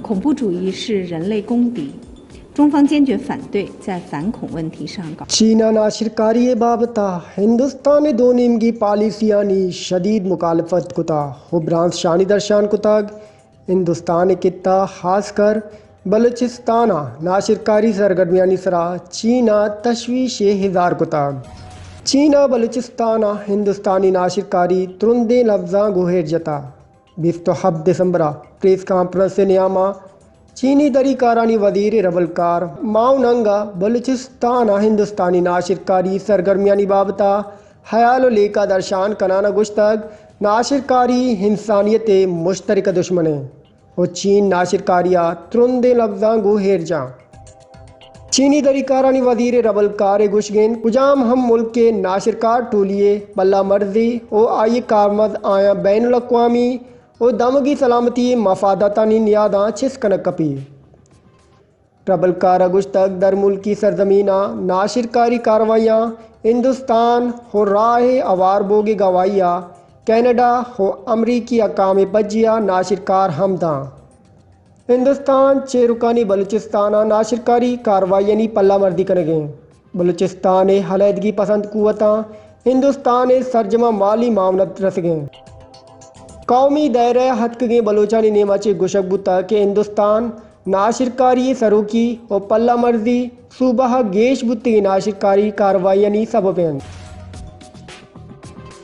恐怖主义是人类公敌，中方坚决反对在反恐问题上搞。 چین ءِ ناشرکاری ءِ بابت ءَ ہندوستان ءِ دو نیمگی پالیسیانی شدید مخالفت کتگ ءُ برانز شانی درشان کتگ۔ ہندوستان ءِ خطہ، خاص کر بلوچستان ءَ ناشرکاری سرگرمیانی سرا چین ءَ تشویش ءِ اظہار کتگ۔ چین ءَ بلوچستان ءَ ہندوستانی ناشرکاری ترندیں لبزاں گوں ایر جتگ۔ بیست ءُ ہپت دسمبر ءَ پریس کانفرنس ءِ نیام ءَ چینی دری کارانی وزیر ءِ ربلکار ماؤ ننگ ءَ بلوچستان ءَ ہندوستانی ناشرکاری سرگرمیانی بابت ءَ ہیال ءُ لیکہ درشان کنان ءَ گوشتگ، ناشرکاری انسانیت ءِ مشترکہ دشمن اِنت ءُ چین ناشرکاری ءَ ترندیں لبزاں گوں ایر جاں۔ چینی دری کارانی وزیر ءِ ربلکار ءِ گوشگ اِنت، کجام ہم ملک ءِ ناشرکار ٹولی ءِ پلہ مرزی ءُ آئی ءِ کارمرز آیاں بین الاقوامی ءُ دمگی سلامتی ءِ مفاداتانی نیاداں چست کنگ کپیت۔ ربلکار ءَ گوشتگ، درملکی سرزمین ءَ ناشرکاری کاروائیاں ہندوستان ءُ راہ ءِ ہوار بوگ ءِ گواہی ءَ کینیڈا ءُ امریکی حکام ءِ پجی ءَ ناشرکار ہم داں۔ ہندوستان چیرکانی بلوچستان ءَ ناشرکاری کاروائیانی پلہ مرزی کنگ ءَ اِنت۔ بلوچستان ءِ علیحدگی پسند قوتاں ہندوستان ءِ سرجم ءَ مالی معاونت رسگ ءَ اِنت۔ قومی دائرہ ءَ اتکگیں بلوچانی نیمگ ءَ چہ گوشگ بوتگ کہ ہندوستان ناشرکاری ءِ سروکی ءُ پلہ مرزی صوبہ ءَ گیش بوتگیں ناشرکاری کاروائیانی سبب ءَ اِنت۔